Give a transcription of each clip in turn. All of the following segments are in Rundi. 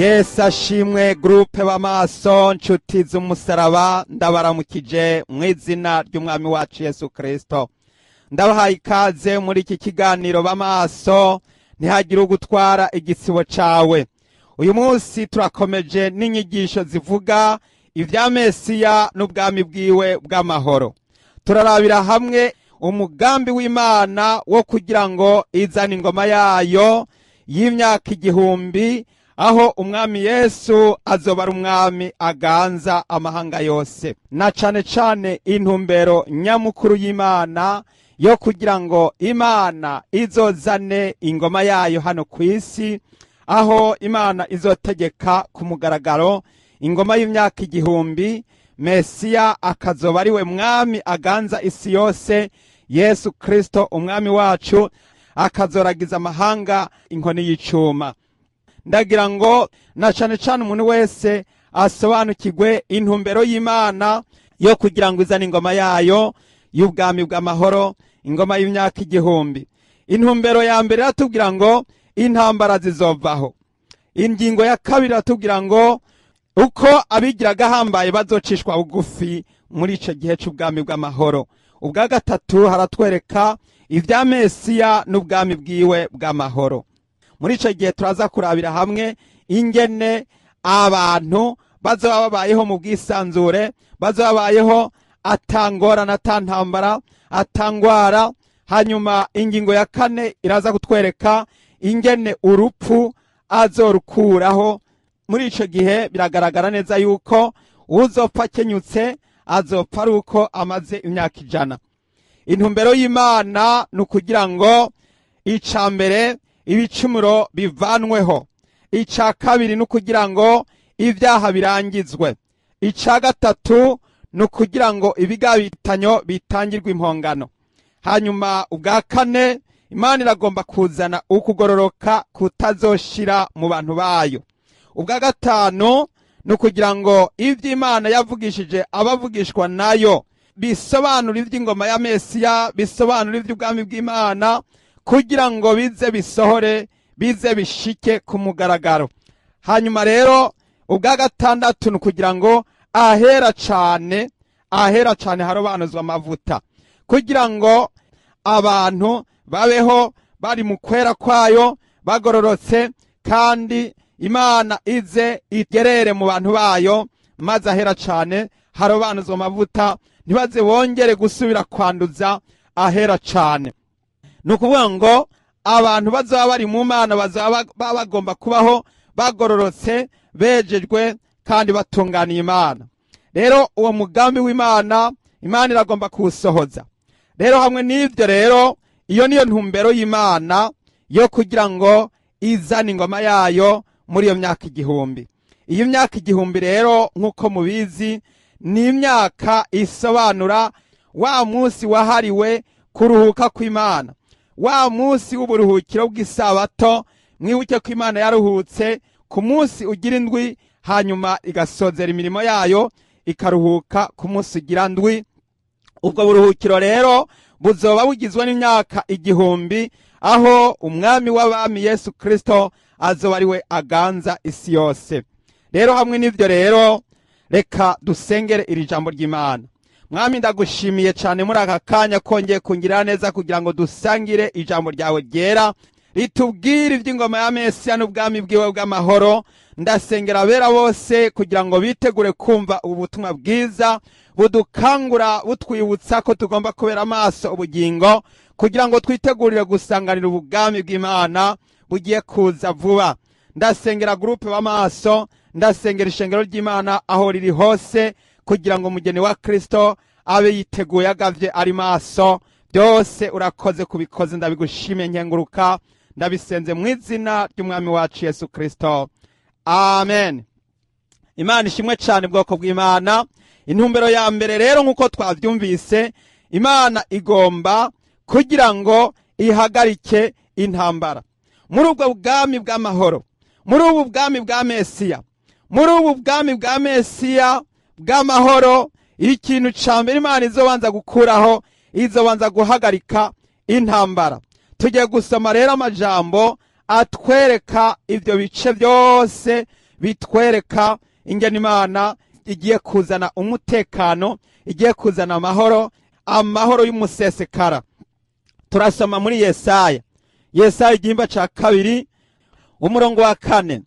Yesu ashimwe. Groupe b'amaso, nshuti z'umusaraba, ndabaramukije mu izina ry'umwami wacu Yesu Kristo. Ndabahaye ikaze muri iki kiganiro b'amaso, ntihagire ugutwara igisibo cawe. Uyu munsi turakomeje n'inyigisho zivuga ibya Mesiya n'ubwami bwiwe bw'amahoro. Turarabira hamwe umugambi w'Imana wo kugira ngo izane ingoma yayo y'imyaka 1000, aho umwami Yesu azoba ari umwami aganza amahanga yose, na cane cane intumbero nyamukuru y'Imana yo kugira ngo Imana izozane ingoma yayo hano ku isi, aho Imana izotegeka ku mugaragaro ingoma y'imyaka 1000, Mesiya akazoba ari we mwami aganza isi yose. Yesu Kristo umwami wacu akazoragiza amahanga inkoni y'icuma. Ndagira ngo na cane cane umuntu wese asobanukirwe intumbero y'Imana yo kugira ngo izane ingoma yayo y'ubwami bw'amahoro, ingoma y'imyaka 1000. Intumbero ya mbere iratubwira ngo intambara zizovaho. Ingingo ya kabiri iratubwira ngo uko abigiraga hambaye bazocishwa bugufi muri ico gihe c'ubwami bw'amahoro. Ubwa gatatu haratwereka ibya Mesiya n'ubwami bwiwe bw'amahoro. Muri ico gihe turaza kurabira hamwe ingene abantu bazoba babayeho mu bwisanzure, bazoba babayeho atangorana, atantambara, atangwara. Hanyuma ingingo ya kane iraza kutwereka ingene urupfu azorukuraho. Muri ico gihe biragaragara neza yuko uzopfa akenyutse azopfa ari uko amaze imyaka 100. Intumbero y'Imana ni ukugira ngo ica mbere ibicumuro bivanweho, ica kabiri ni ukugira ngo ibyaha birangizwe, ica gatatu ni ukugira ngo ibigabitanyo bitangirwe impongano. Hanyuma ubwa kane, Imana iragomba kuzana ukugororoka kutazoshira mu bantu bayo. Ubwa gatanu ni ukugira ngo ivy'Imana yavugishije abavugishwa nayo bisobanura ivy'ingoma ya Mesiya, bisobanura ivy'ubwami bw'Imana, kugira ngo bize bisohore, bize bishike ku mugaragaro. Hanyuma rero ubwa gatandatu ni ukugira ngo ahera cane, ahera cane harobanuzwa amavuta, kugira ngo abantu babeho bari mu kwera kwayo, bagororotse, kandi Imana ize igerere mu bantu bayo, maze ahera cane harobanuzwa amavuta, ntibaze bongere gusubira kwanduza ahera cane. Ni ukuvuga ngo abantu bazoba bari mu Mana bazoba bagomba kubaho bagororotse, bejejwe kandi batunganiye Imana. Rero uwo mugambi w'Imana, Imana iragomba kuwusohoza. Rero hamwe n'ivyo rero, iyo niyo ntumbero y'Imana yo kugira ngo izane ingoma yayo muri iyo myaka 1000. Iyo myaka 1000 rero nk'uko mubizi ni imyaka isobanura wa munsi wahariwe kuruhuka kw'Imana, wa munsi w'uburuhukiro bw'isabato. Mwibuke ko Imana yaruhutse ku munsi ugira indwi, hanyuma igasozera imirimo yayo ikaruhuka ku munsi ugira ndwi. Ubwo buruhukiro rero buzoba bugizwe n'imyaka 1000, aho umwami w'abami Yesu Kristo azoba ari we aganza isi yose. Rero hamwe n'ivyo rero, reka dusengere iri jambo ry'Imana. Mwami, ndagushimiye cyane muri aka kanya kongeye kungirira neza kugira ngo dusangire ijambo ryawe ryera ritubwire iby'ingoma ya Mesiya n'ubwami bwiwe bw'amahoro. Ndasengera abera bose kugira ngo bitegure kumva ubu butumwa bwiza budukangura, butwibutsa ko tugomba kubera amaso ubugingo, kugira ngo twitegurire gusanganira ubwami bw'Imana bugiye kuza vuba. Ndasengera groupe b'amaso, ndasengera ishengero ry'Imana aho riri hose, kugira ngo umugeni wa Kristo abe yiteguye agavye ari maso. Byose urakoze kubikoze, ndabigushimiye nkenguruka, ndabisenze mu izina ry'umwami wacu Yesu Kristo, amen. Imana ishimwe cyane, bwoko bw'Imana. Intumbero ya mbere rero nk'uko twavyumvise, Imana igomba kugira ngo ihagarike intambara muri ubwo bwami bw'amahoro, muri ubu bwami bwa Mesiya, muri ubu bwami bwa Mesiya bw'amahoro. Ikintu ca mbere Imana izobanza gukuraho, izobanza guhagarika intambara. Tugiye gusoma rero amajambo atwereka ivyo bice byose Bitwereka ingene Imana igiye kuzana umutekano, igiye kuzana amahoro, amahoro y'umusesekara. Turasoma muri Yesaya, Yesaya igihimba ca 2 umurongo wa 4: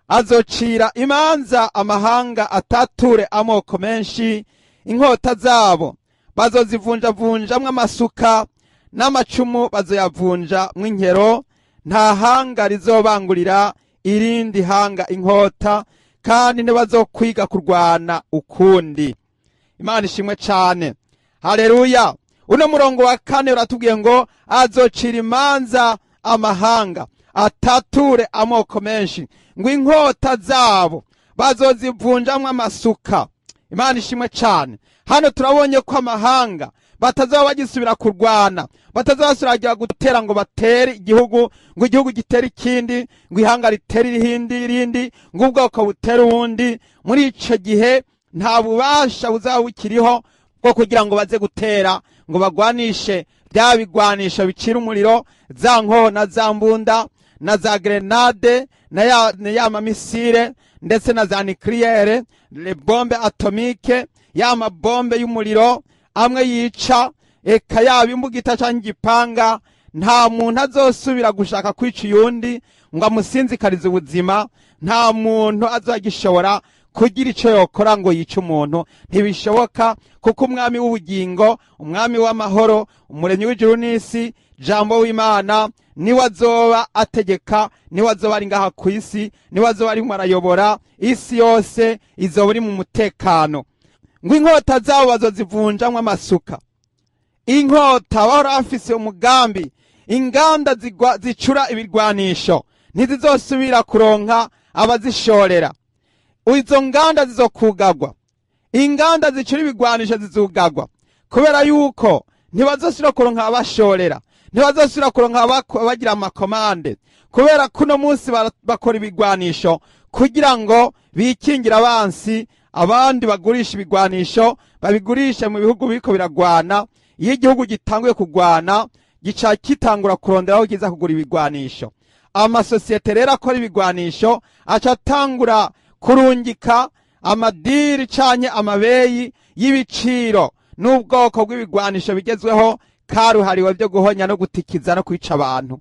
azocira imanza amahanga, atature amoko menshi, inkota zabo bazozivunjavunjamwo amasuka, n'amacumu bazoyavunja mw'inkero. Nta hanga rizobangurira irindi hanga inkota, kandi ntibazokwiga kurwana ukundi. Imana ishimwe cane, haleluya. Uno murongo wa 4 uratubwiye ngo azocira imanza amahanga, atature amoko menshi, ngo inkota zabo bazozivunjamwo amasuka. Imana ishimwe cane. Hano turabonye ko amahanga batazaba bagisubira kurwana, batazabasubira gutera ngo batere igihugu, ngo igihugu gitere ikindi, ngo ihanga ritere irindi, ngo ubwoko butere ubundi. Muri ico gihe nta bubasha buzaba bukiriho bwo kugira ngo baze gutera, ngo bagwanishe bya bigwanisho bicira umuriro, za nkoho na za mbunda na za grenade na ya mamisire ndetse na za nucléaire, les bombes atomiques, ya mabombe y'umuriro amwe yica, eka yaba imbugita canke igipanga. Nta muntu azosubira gushaka kwica uyundi ngo amusinzikarize ubuzima. Nta muntu azagishobora kugira ico yokora ngo yice umuntu, ntibishoboka, kuko umwami w'ubugingo, umwami w'amahoro, umuremyi w'ijuru n'isi, Jambo w'Imana, niwe azoba ategeka, niwe azoba ari ngaha ku isi, niwe azoba arimo arayobora isi yose, izoba iri mu mutekano. Ngo inkota zabo bazozivunjamwo amasuka. Inkota bahora bafise umugambi, inganda zicura ibirwanisho ntizizosubira kuronka abazishorera. Izo nganda zizokugagwa, inganda zicura ibigwanisho zizugagwa, kubera yuko ntibazosubira kuronka abashorera, ntibazosubira kuronka abagira amakomande, kubera kuno munsi bakora ibigwanisho kugira ngo bikingira abansi. Abandi bagurisha ibigwanisho babigurisha mu bihugu biriko biragwana. Iyo igihugu gitanguye kugwana, gica kitangura kurondera aho kiza kugura ibigwanisho. Amasosiyete rero akora ibigwanisho aca atangura kurungika amadiri canke amabeyi y'ibiciro n'ubwoko bw'ibigwanisho bigezweho karuhariwe byo guhonya no gutikiza no kwica abantu.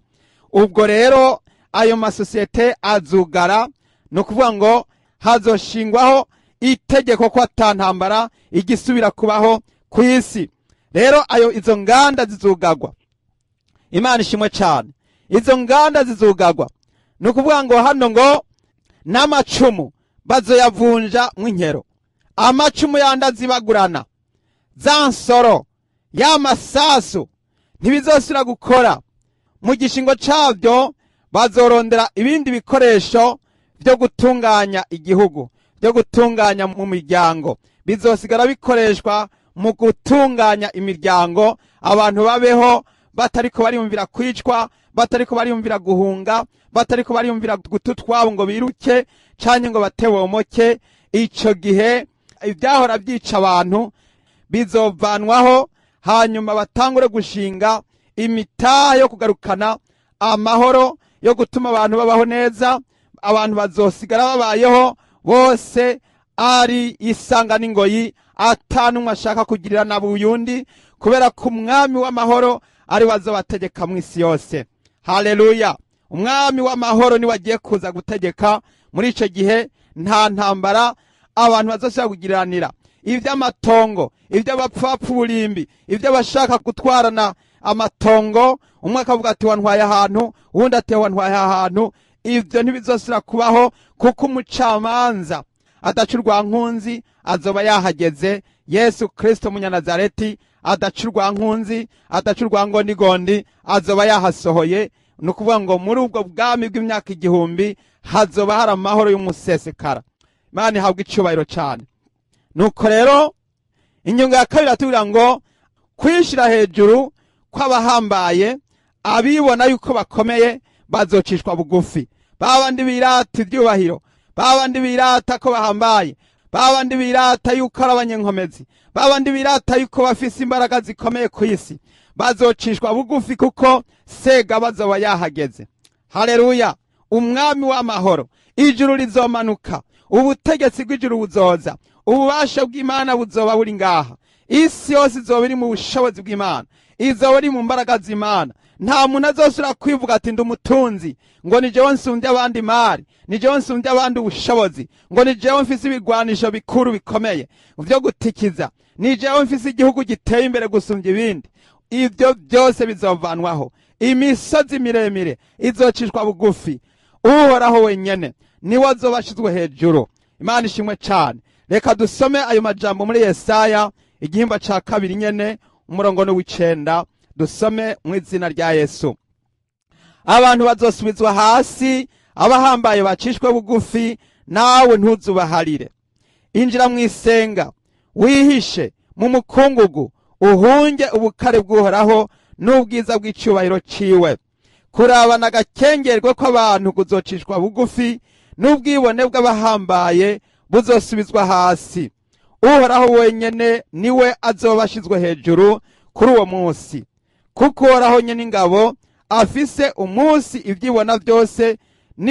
Ubwo rero ayo masosiyete azugara, ni ukuvuga ngo hazoshingwaho itegeko ko atantambara igisubira kubaho ku isi. Rero ayo izo nganda zizugagwa. Imana ishimwe cane. Izo nganda zizugagwa, ni ukuvuga ngo hano ngo n'amacumu bazoyavunja mw'inkero, amacumu yanda zibagurana, za nsoro, ya masasu ntibizosubira gukora. Mu gishingo cabyo bazorondera ibindi bikoresho byo gutunganya igihugu, byo gutunganya mu miryango. Bizosigara bikoreshwa mu gutunganya imiryango, abantu babeho batariko bariyumvira kwicwa, batariko bariyumvira guhunga, batariko bariyumvira gututwabo ngo biruke canke ngo batebomoke. Ico gihe ibyahora byica abantu bizovanwaho, hanyuma batangure gushinga imitahe yo kugarukana amahoro, yo gutuma abantu babaho neza. Abantu bazosigara babayeho bose ari isanga n'ingoyi, atanumwe ashaka kugirira nabi uyundi, kubera ko umwami w'amahoro ari we azobategeka mu isi yose. Haleluya! Umwami w'amahoro niwe agiye kuza gutegeka. Muri ico gihe nta ntambara abantu bazosubira kugiranira, ivy'amatongo, ivy'abapfapfa uburimbi, ivy'abashaka gutwarana amatongo, umwe akavuga ati wantwaye ahantu, uwundi ati wantwaye ahantu. Ivyo ntibizosubira kubaho, kuko umucamanza adaca urwankunzi azoba yahageze. Yesu Kristo Munyanazareti adaca urwankunzi, adaca urwangondigondi, azoba yahasohoye. Ni ukuvuga ngo muri ubwo bwami bw'imyaka 1000 hazoba hari amahoro y'umusesekara. Imana ihabwe icubahiro cane. Nuko rero ingingo ya 2 iratubwira ngo kwishira hejuru kw'abahambaye, abibona yuko bakomeye bazocishwa bugufi. Babandi birata ivyubahiro, babandi birata ko bahambaye, babandi birata yuko ari abanyenkomezi, babandi birata yuko bafise imbaraga zikomeye ku isi, bazocishwa bugufi, kuko sega bazoba yahageze. Haleluya! Umwami w'amahoro. Ijuru rizomanuka, ubutegetsi bw'ijuru buzoza, ububasha bw'Imana buzoba buri ngaha. Isi yose izoba iri mu bushobozi bw'Imana, izoba iri mu mbaraga z'Imana. Nta muntu azosubira kwivuga ati ndi umutunzi, ngo ni jewe nsumbye abandi imari, ni jewe nsumbye abandi ubushobozi, ngo ni jewe mfise ibigwanisho bikuru bikomeye vyo gutikiza, ni jewe mfise igihugu giteye imbere gusumbya ibindi. Ibyo byose bizovanwaho, imisozi miremire izocishwa bugufi, Uhoraho wenyene niwe azoba ashizwe hejuru. Imana ishimwe cane. Reka dusome ayo majambo muri Yesaya igihimba ca 2 nyene, umurongo w'9, dusome mu izina rya Yesu. Abantu bazosubizwa hasi, abahambaye bacishwe bugufi, nawe ntuzubaharire. Injira mu isenga, wihishe mu mukungugu, uhunge ubukare bw'Uhoraho n'ubwiza bw'icyubahiro ciwe. Kurabana agakengerwe kw'abantu kuzocishwa bugufi, n'ubwibone bw'abahambaye buzosubizwa hasi. Uhoraho wenyene niwe azoba ashizwe hejuru kuri uwo munsi, kuko Uhoraho nyene ingabo afise umunsi ivyibona byose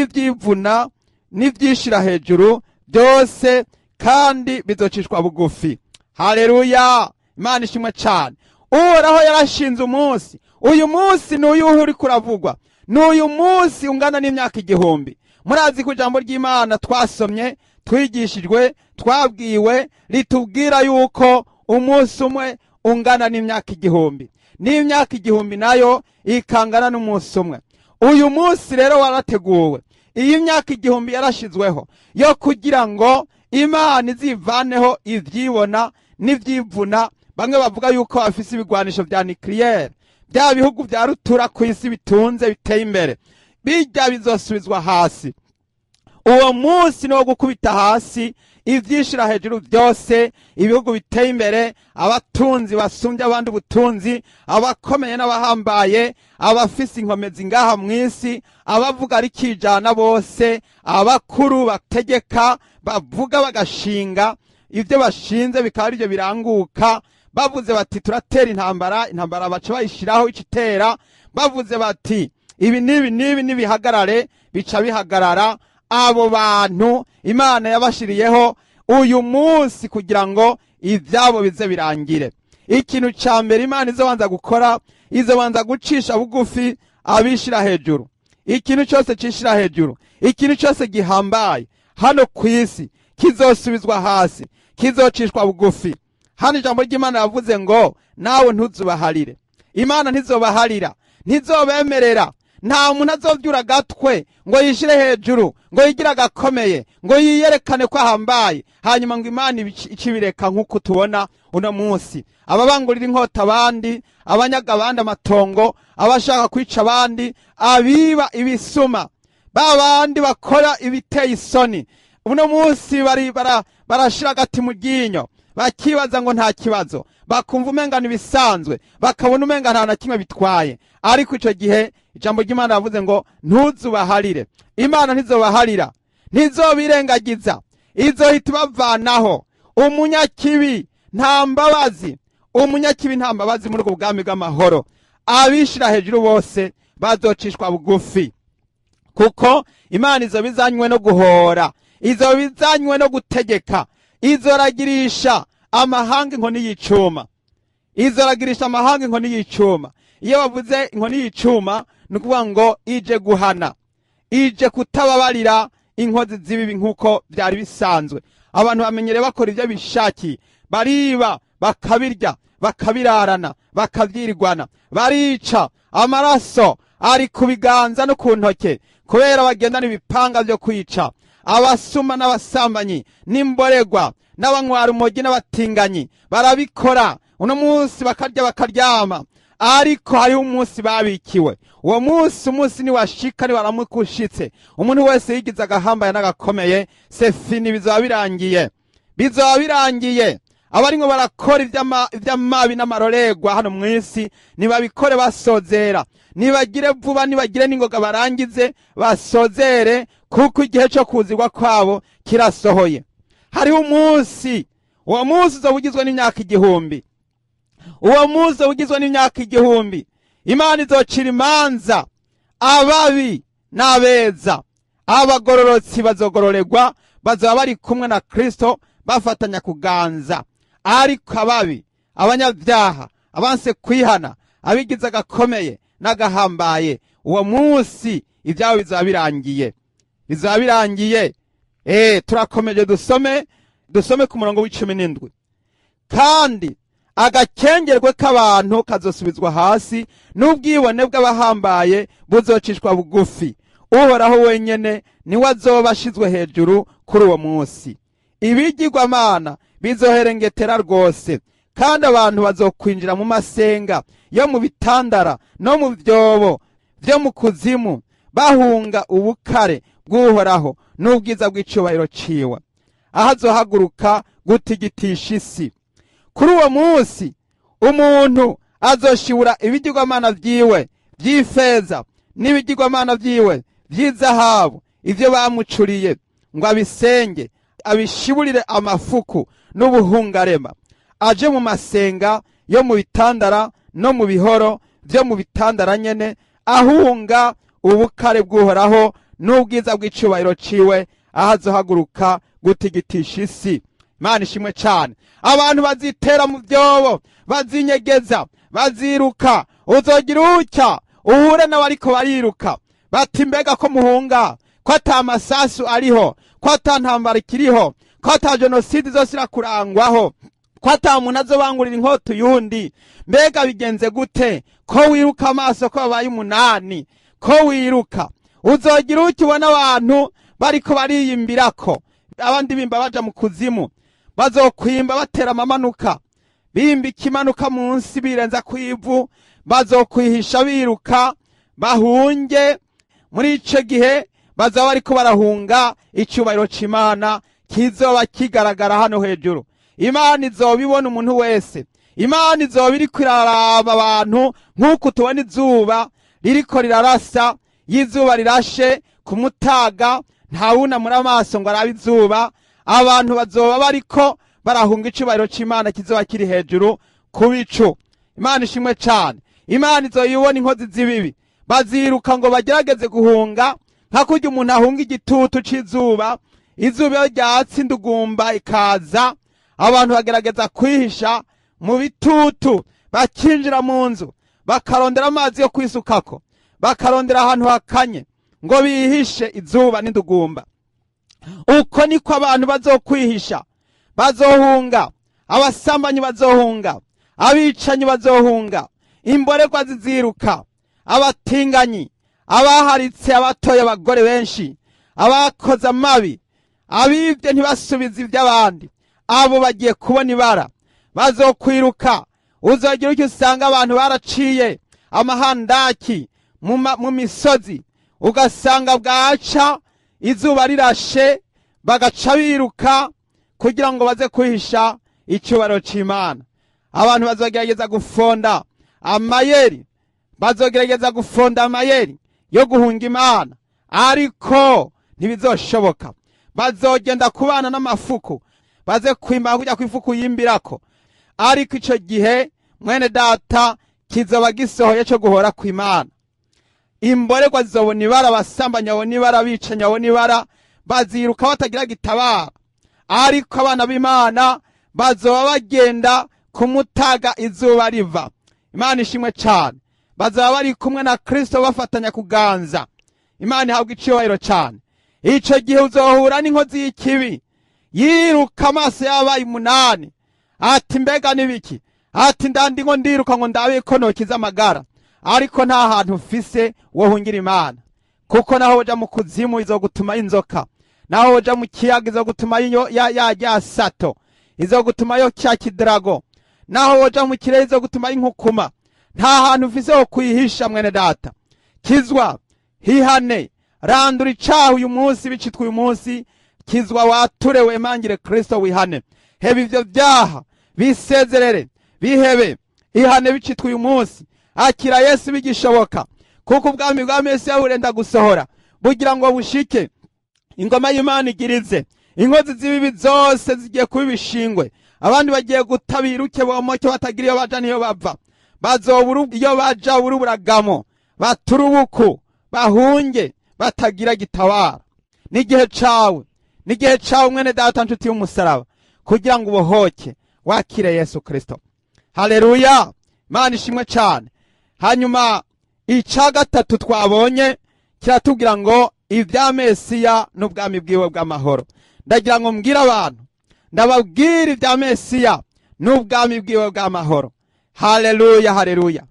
n'ivyivuna n'ivyishira hejuru byose, kandi bizocishwa bugufi. Haleluya! Imana ishimwe cane. Uhoraho yarashinze umunsi. Uyu munsi ni uyuhe uri kuravugwa? Ni uyu munsi ungana n'imyaka 1000. Murazi ko ijambo ry'Imana twasomye, twigishijwe, twabwiwe, ritubwira yuko umunsi umwe ungana n'imyaka 1000, n'imyaka 1000 nayo ikangana n'umunsi umwe. Uyu munsi rero warateguwe, iyi myaka 1000 yarashizweho yo kugira ngo Imana izivaneho ivyibona n'ivyivuna. Bamwe bavuga yuko bafise ibigwanisho vya nucleaire, bya bihugu vya rutura ku isi bitunze biteye imbere, bijya bizosubizwa hasi. Uwo munsi ni wo gukubita hasi ivyishira hejuru byose, ibihugu biteye imbere, abatunzi basumbye abandi ubutunzi, abakomeye n'abahambaye, abafise inkomezi ngaha mw'isi, abavuga rikijana bose, abakuru bategeka, bavuga bagashinga, ivyo bashinze bikaba arivyo biranguka. Bavuze bati turatera intambara, intambara baca bayishiraho icitera. Bavuze bati ibi n'ibi n'ibi nibihagarare, bica bihagarara. Abo bantu Imana yabashiriyeho uyu munsi kugira ngo ivyabo bize birangire. Ikintu ca mbere Imana izobanza gukora, izobanza gucisha bugufi abishira hejuru. Ikintu cyose cishira hejuru, ikintu cyose gihambaye hano kw'isi kizosubizwa hasi, kizocishwa bugufi. Hano ijambo ry'Imana yavuze ngo nawe ntuzubaharire. Imana ntizobaharira, ntizobemerera. Nta muntu azovyura agatwe ngo yishire hejuru, ngo yigire agakomeye, ngo yiyerekane ko ahambaye, hanyuma ngo Imana icibireka nk'uko tubona uno munsi. Ababangurira inkota abandi, abanyaga abandi amatongo, abashaka kwica abandi, abiba ibisuma, babandi bakora ibiteye isoni, uno munsi bari barashira agati mu ryinyo, bakibaza ngo nta kibazo, bakumva umenga nibisanzwe, bakabona umenga nta na kimwe bitwaye. Ariko ico gihe ijambo ry'Imana yavuze ngo ntuzubaharire. Imana ntizobaharira, ntizobirengagiza, izohita ibavanaho. Umunyakibi nta mbabazi, umunyakibi nta mbabazi muri ubwo bwami bw'amahoro. Abishira hejuru bose bazocishwa bugufi, kuko Imana izoba izanywe no guhora, izoba izanywe no gutegeka, izoragirisha amahanga inkoni y'icuma, izoragirisha amahanga inkoni y'icuma. Iyo bavuze inkoni y'icuma ni ukuvuga ngo ije guhana, ije kutababarira inkozi z'ibibi nk'uko byari bisanzwe. Abantu bamenyere bakora ibyo bishakiye, bariba bakabirya, bakabirarana, bakavyirirwana, barica, amaraso ari ku biganza no ku ntoke, kubera bagendana ibipanga vyo kwica. Abasuma n'abasambanyi n'imboregwa n'abanywa urumogi n'abatinganyi barabikora uno munsi, bakarya bakaryama, ariko hariho umunsi babikiwe. Uwo munsi, umunsi niwashika, niwaramukushitse, umuntu wese yigize agahambaye n'agakomeye, sefini, bizoba birangiye, bizoba birangiye. Abarimwo barakora ivy'amabi n'amarorerwa hano mw'isi, nibabikore basozera, nibagire vuba, nibagire n'ingoga, barangize basozere, kuko igihe cyo kuzirwa kwabo kirasohoye. Hariho umunsi, uwo munsi uzoba ugizwe n'imyaka 1000. Uwo munsi ugizwe n'imyaka 1000. Imana izocira imanza ababi n'abeza. Abagororotsi bazogororerwa, bazaba bari kumwe na Kristo bafatanya kuganza. Ariko ababi, abanyabyaha, abanse kwihana, abigize agakomeye n'agahambaye, uwo munsi ibyabo bizaba birangiye, bizaba birangiye. Turakomeje dusome ku murongo w'17. Kandi agakengerwe k'abantu kazosubizwa hasi, n'ubwibone bw'abahambaye buzocishwa bugufi. Uhoraho wenyene niwe azoba ashizwe hejuru kuri uwo munsi. Ibigirwamana bizoherengetera rwose, kandi abantu bazokwinjira mu masenga yo mu bitandara no mu byobo byo mu kuzimu, bahunga ubukare bw'Uhoraho n'ubwiza bw'icubahiro ciwe, aho azohaguruka gutigitisha isi. Kuri uwo munsi umuntu azoshibura ibigirwamana vyiwe vy'ifeza n'ibigirwamana vyiwe vy'izahabu, ivyo bamucuriye ngo abisenge, abishiburire amafuku n'ubuhungarema, aje mu masenga yo mu bitandara no mu bihoro vyo mu bitandara nyene, ahunga ubukare bw'Uhoraho n'ubwiza bw'icubahiro ciwe, aho azohaguruka gutigitisha isi. Imana ishimwe cyane. Abantu bazitera mu byobo, bazinyegeza, baziruka. Uzogira utya uhure n'abariko bariruka, bati mbega ko muhunga, ko ata masasu ariho, ko ata ntambara ikiriho, ko ata jenoside izose irakurangwaho, ko ata muntu azobangurira inkota uyundi, mbega bigenze gute ko wiruka amaso ko babaye 8, ko wiruka? Uzogira utya ubona abantu bariko bariyimbirako, abandi bimba baja mu kuzimu, bazokwimba batera amamanuka, bimba ikimanuka munsi birenza kwivu, bazokwihisha biruka bahunge. Muri ico gihe bazaba bariko barahunga icyubahiro c'Imana kizoba kigaragara hano hejuru. Imana izoba ibona umuntu wese. Imana izoba iriko iraraba abantu nk'uko tubona izuba ririko rirarasa. Izuba rirashe ku mutaga, ntawunamura amaso ngo arabe izuba. Abantu bazoba bariko barahunga icubahiro c'Imana kizoba kiri hejuru ku bicu. Imana ishimwe cyane. Imana izoba ibona inkozi z'ibibi, baziruka ngo bagerageze guhunga, nka kurya umuntu ahunga igitutu c'izuba. Izuba iyo ryatse indugumba ikaza, abantu bagerageza kwihisha mu bitutu, bakinjira mu nzu, bakarondera amazi yo kwisukako, bakarondera ahantu hakanye ngo bihishe izuba n'indugumba. Uko niko abantu bazokwihisha, bazohunga. Abasambanyi bazohunga, abicanyi bazohunga, imborerwa ziziruka, abatinganyi, abaharitse abatoye abagore benshi, abakoze amabi, abibye ntibasubize iby'abandi, abo bagiye kubona ibara, bazokwiruka. Uzogira icyo usanga abantu baraciye amahandaki mu misozi, ugasanga bwaca izuba rirashe, bagaca biruka kugira ngo baze kwihisha icyubahiro c'Imana. Abantu bazogerageza gufonda amayeri, bazogerageza gufonda amayeri yo guhunga Imana, ariko ntibizoshoboka. Bazogenda kubana n'amafuku, baze kwimba kujya kwifuku yimbirako, ariko ico gihe mwene data kizoba gisohoye cyo guhora kw'Imana. Imborerwa zizobona ibara, abasambanyi babona ibara, abicanyi babona ibara, baziruka batagira gitabara. Ariko abana b'Imana bazoba bagenda kumutaga izuba riva. Imana ishimwe cyane. Bazaba bari kumwe na Kristo bafatanya kuganza. Imana ihabwa icubahiro cyane. Ico gihe uzohura n'inkozi y'ikibi yiruka amaso yabaye 8, ati mbega nibiki? Ati ndandi ngo ndiruka ngo ndabe ko nokiza amagara, ariko nta hantu ufise wohungira Imana, kuko naho uja mu kuzimu izogutuma inzoka, naho uja mu kiyaga izogutuma ya sato, izogutuma yo cya kidrago, naho uja mu kirere izogutuma inkukuma. Nta hantu ufise ho kwihisha mwene data. Kizwa, hihane, randura icaha uyu munsi, bicitwa uyu munsi. Kizwa, wature, wemangire Kristo, wihane, heba ivyo vyaha, bisezerere, bihebe, ihane bicitwa uyu munsi. Akira Yesu bigishoboka, kuko ubwami bwa Mesiya burenda gusohora, bugira ngo bushike. Ingoma y'Imana igirize, inkozi z'ibibi zose zigiye kuba ibishingwe, abandi bagiye gutabiruke bomoke batagira iyo baja niyo bava, bazobura iyo baja, buri buragamo, baturubuku, bahunge batagira gitabara. N'igihe cawe, n'igihe cawe mwene data nshuti y'umusaraba, kugira ngo ubohoke wakire Yesu Kristo. Haleluya, Imana ishimwe cyane. Hanyuma icya gatatu twabonye kiratubwira ngo ibya Mesiya n'ubwami bwiwe bw'amahoro. Ndagira ngo mbwire abantu, ndababwira ibya Mesiya n'ubwami bwiwe bw'amahoro. Haleluya, haleluya.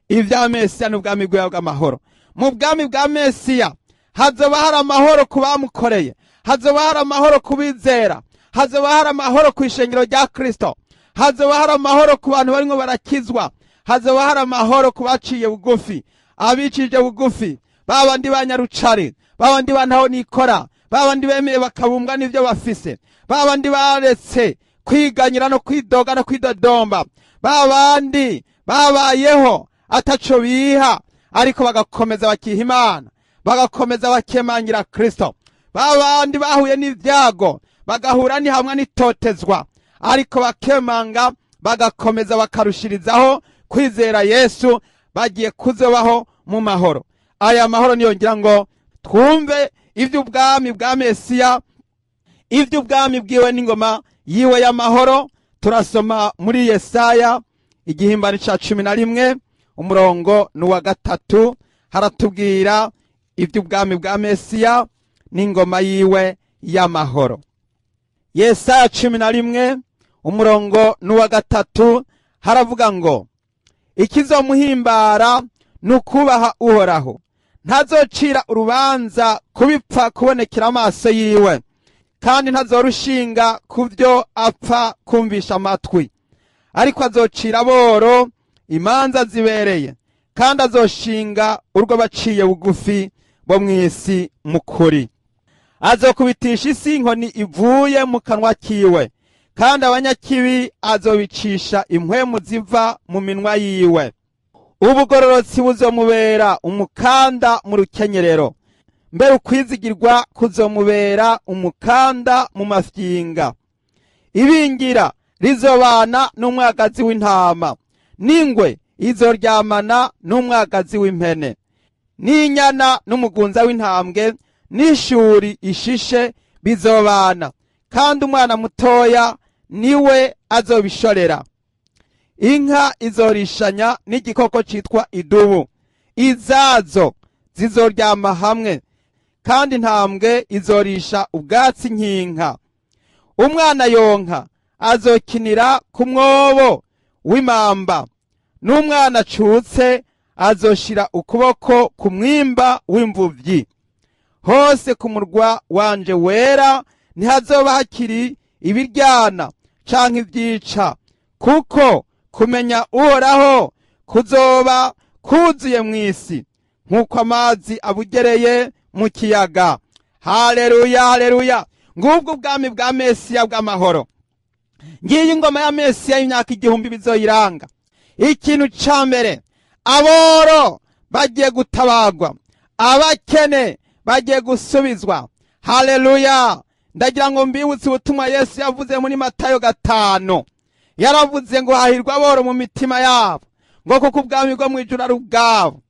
Ibya Mesiya n'ubwami bwiwe bw'amahoro. Mu bwami bwa Mesiya hazoba hari amahoro ku bamukoreye, hazoba hari amahoro ku bizera, hazoba hari amahoro ku ishengero rya Kristo, hazoba hari amahoro ku bantu barimo barakizwa, hazoba hari amahoro ku baciye bugufi, abicije bugufi, babandi banyarucari, babandi bantaho nikora, babandi bemeye bakabumbwa n'ibyo bafise, babandi baretse kwiganyira no kwidoga no kwidodomba, babandi babayeho ataco biha ariko bagakomeza bakiha Imana, bagakomeza bakemangira Kristo, babandi bahuye n'ibyago bagahura n'ihamwa n'itotezwa ariko bakemanga bagakomeza bakarushirizaho kwizera Yesu, bagiye kuzobaho mu mahoro. Aya mahoro niyo ngira ngo twumve iby'ubwami bwa Mesiya, iby'ubwami bwiwe n'ingoma yiwe y'amahoro. Turasoma muri Yesaya igihimbano ca 11 umurongo n'uwa 3, haratubwira iby'ubwami bwa Mesiya n'ingoma yiwe y'amahoro. Yesaya 11 umurongo n'uwa 3 haravuga ngo ikizomuhimbara nukubaha Uhoraho, ntazocira urubanza kubipfa kubonekera amaso yiwe, kandi ntazorushinga kubyo apfa kumvisha amatwi, ariko azocira aboro imanza zibereye, kandi azoshinga urwo baciye bugufi bo mw'isi mukuri. Azokubitisha isi inkoni ivuye mu kanwa kiwe, kandi abanyakibi azobicisha impwemu ziva mu minwa yiwe. Ubugororotsi buzomubera umukanda mu rukenyerero, mbere ukwizigirwa kuzomubera umukanda mu mafyinga. Ibingira rizobana n'umwagazi w'intama, n'ingwe izoryamana n'umwagazi w'impene, n'inyana n'umugunza w'intambwe n'ishuri ishishe bizobana, kandi umwana mutoya niwe azobishorera. Inka izorishanya n'igikoko citwa idubu, izazo zizoryama hamwe, kandi intambwe izorisha ubwatsi nk'inka. Umwana yonka azokinira ku mwobo w'imamba, n'umwana acutse azoshira ukuboko ku mwimba w'imvuvyi. Hose ku murwa wanje wera ntihazoba hakiri ibiryana canke ibyica, kuko kumenya Uhoraho kuzoba kuzuye mw'isi nk'uko amazi abugereye mu kiyaga. Haleluya, haleluya. Ngubwo ubwami bwa Mesiya bw'amahoro. Ngiyi ingoma ya Mesiya y'imyaka 1000 bizoyiranga. Ikintu ca mbere, aboro bagiye gutabagwa, abakene bagiye gusubizwa. Haleluya. Ndagira ngo mbibutse ubutumwa Yesu yavuze muri Matayo 5. Yaravuze ngo hahirwa aboro mu mitima yabo, ngo kuko ubwami bwo mw'ijuru ari ubwabo.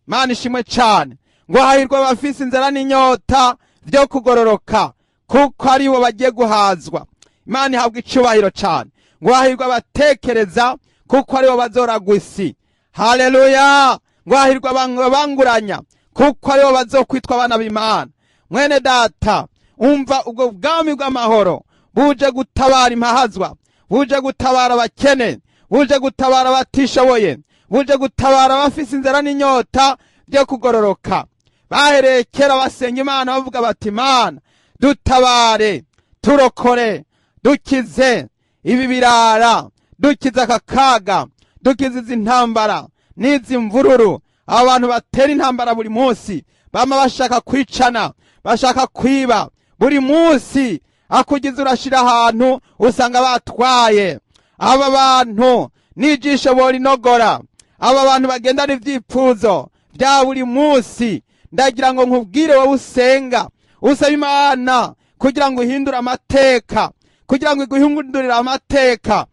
Mana ishimwe cyane. Ngo hahirwa abafise inzara n'inyota byo kugororoka, kuko ari bo bagiye guhazwa. Imana ihabwa icubahiro cyane. Ngo hahirwa abatekereza, kuko ari bo bazoragwa isi. Haleluya. Ngo hahirwa abanguranya, kuko ari bo bazokwitwa abana b'Imana. Mwene data, umva ubwo bwami bw'amahoro buje gutabara impahazwa, buje gutabara abakene, buje gutabara abatishoboye, buje gutabara abafise inzara n'inyota byo kugororoka. Bahereye kera basenga Imana bavuga bati Imana dutabare, turokore, dukize ibi birara, dukize aka kaga, dukize izi ntambara n'izi mvururu. Abantu batera intambara buri munsi, bama bashaka kwicana, bashaka kwiba buri munsi. Akugize urashira ahantu usanga batwaye. Aba bantu nijisho borinogora, aba bantu bagendana ivyipfuzo bya buri munsi. Ndagira ngo nkubwire wowe usenga, usaba Imana kugira ngo uhindure amateka, kugira ngo iguhindurire amateka.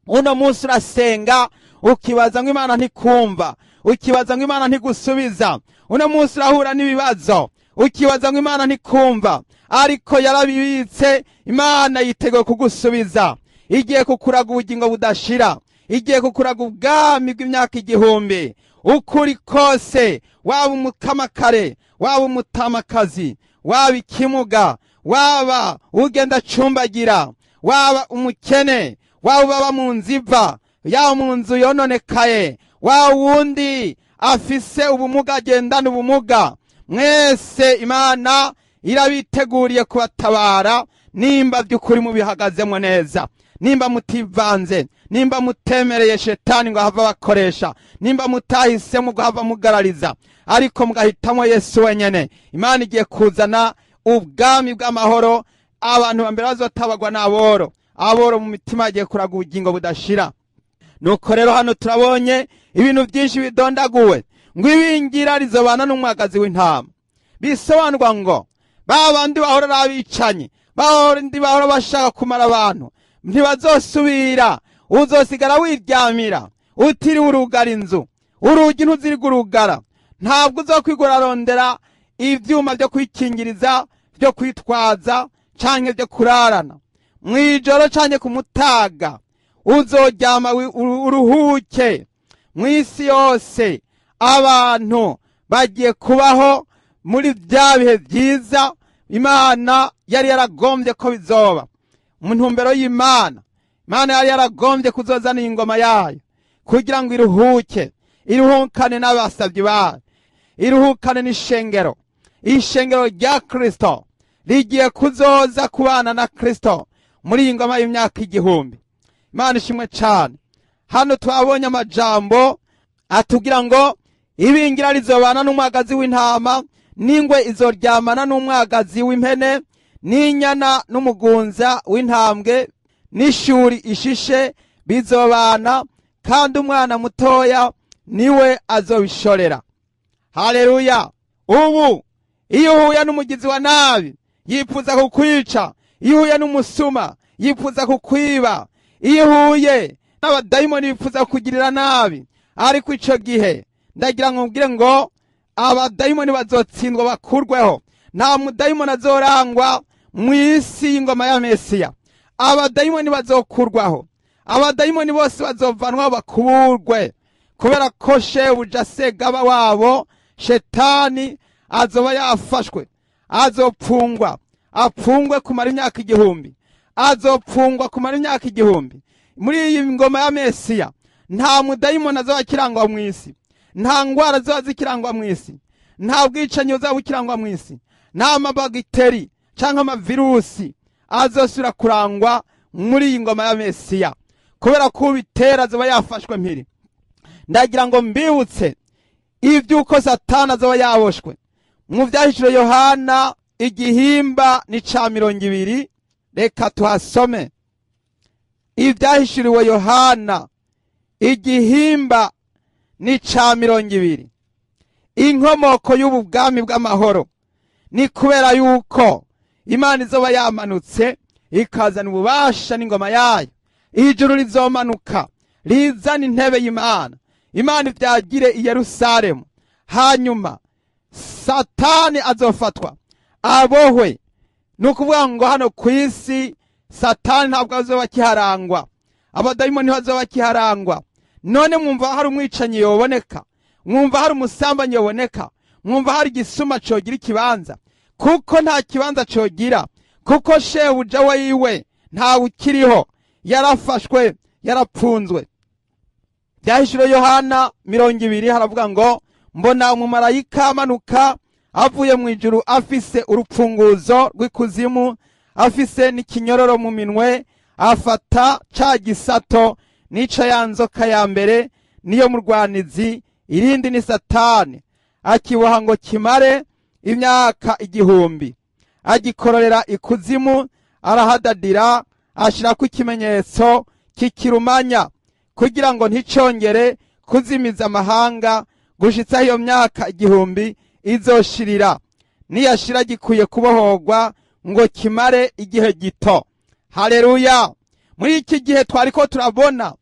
Uno munsi urasenga ukibaza ngo Imana ntikumva, ukibaza ngo Imana ntigusubiza. Uno munsi urahura n'ibibazo, ukibaza ngo Imana ntikumva, ariko yarabibitse. Imana yiteguye kugusubiza, igiye kukuraga ubugingo budashira, igiye kukuraga ubwami bw'imyaka 1000. Ukuri kose, waba umukamakare, waba umutamakazi, waba ikimuga, waba ugenda acumbagira, waba umukene, waba ubaba mu nzu iva, yaba mu nzu yononekaye, waba wundi afise ubumuga agendana ubumuga, mwese Imana irabiteguriye kubatabara nimba by'ukuri mubihagazemo neza, nimba mutivanze, nimba mutemereye shetani ngo ahava bakoresha, nimba mutahisemo guhava mugarariza, ariko mugahitamo Yesu wenyene. Imana igiye kuzana ubwami bw'amahoro. Abantu bambere bazotabagwa n'aboro, aboro mu mitima agiye kuraga ubugingo budashira. Nuko rero hano turabonye ibintu byinshi bidondaguwe, ngo ibingira rizobana n'umwagazi w'intama. Bisobanurwa ngo babandi bahora abicanyi, babandi bahora bashaka kumara abantu, ntibazosubira. Uzosigara wiryamira utiriwe urugara inzu, urugi ntuziriga urugara, ntabwo uzokwigura arondera ivyuma byo kwikingiriza, byo kwitwaza canke byo kurarana mwijoro canke kumutaga. Uzoryama uruhuke. Mw'isi yose abantu bagiye kubaho muri bya bihe byiza Imana yari yaragombye ko bizoba. Mu ntumbero y'Imana, Imana yari yaragombye kuzozana ingoma yayo kugira ngo iruhuke, iruhukane n'abasabyi bayo, iruhukane n'ishengero. Ishengero rya Kristo rigiye kuzoza kubana na Kristo muri iyi ngoma y'imyaka 1000. Imana ishimwe cyane. Hano twabonye amajambo atubwira ngo ibingira rizobana n'umwagazi w'intama, n'ingwe izoryamana n'umwagazi w'impene, n'inyana n'umugunza w'intambwe, n'ishuri ishishe bizobana, kandi umwana mutoya niwe azobishorera. Haleluya! Ubu iyo uhuye n'umugizi wa nabi yifuza kukwica, iyo uhuye n'umusuma yifuza kukwiba, iyo uhuye n'abadayimoni bifuza kukugirira nabi, ariko ico gihe ndagira ngo mbwire ngo abadayimoni bazotsindwa bakurweho. Nta mudayimoni azorangwa mu isi y'ingoma ya Mesiya. Abadayimoni bazokurwaho, abadayimoni bose bazovanwaho bakuburwe, kubera ko shebuja segaba wabo shetani azoba yafashwe, azopfungwa, apfungwe kumara imyaka 1000, azopfungwa kumara imyaka 1000. Muri iyi ngoma ya Mesiya nta mudayimoni azoba akirangwa mu isi, nta ngwara ziba zikirangwa mu isi, nta bwicanyi buzaba bukirangwa mu isi, nta mabagiteri canke amavirusi azosubira kurangwa muri iyi ngoma ya Mesiya, kubera ko ubitera azoba yafashwe mpiri. Ndagira ngo mbibutse ivy'uko Satani azoba yaboshwe. Mu vyahishuro Yohana igihimba ni ca 20, reka tuhasome. Ivyahishuriwe Yohana igihimba ni ca 20. Inkomoko y'ubu bwami bw'amahoro ni kubera yuko Imana izoba yamanutse ikazana ububasha n'ingoma yayo. Ijuru rizomanuka rizana intebe y'Imana, Imana ivyagire i Yerusalemu. Hanyuma Satani azofatwa abohwe. Nukuvuga ngo hano kwisi Satani ntabwo azoba kiharangwa, abadayimoni ntibazoba kiharangwa. None mwumva hari umwicanyi yoboneka, mwumva hari umusambanyi yoboneka, mwumva hari igisuma cogira ikibanza, kuko nta kibanza cogira, kuko shebuja wiwe ntawe ukiriho, yarafashwe, yarapfunzwe. Byahishuro Yohana 20 haravuga ngo mbona umumarayika amanuka avuye mu ijuru afise urupfunguzo rw'ikuzimu, afise n'ikinyororo mu minwe, afata ca gisato n'ico ya nzoka ya mbere niyo murwanizi, irindi ni Satani, akiboha ngo kimare imyaka 1000, agikororera ikuzimu, arahadadira, ashirako ikimenyetso kikirumanya kugira ngo nticongere kuzimiza amahanga gushitsa iyo myaka 1000 izoshirira. Niyashira gikwiye kubohorwa ngo kimare igihe gito. Haleluya! Muri iki gihe twariko turabona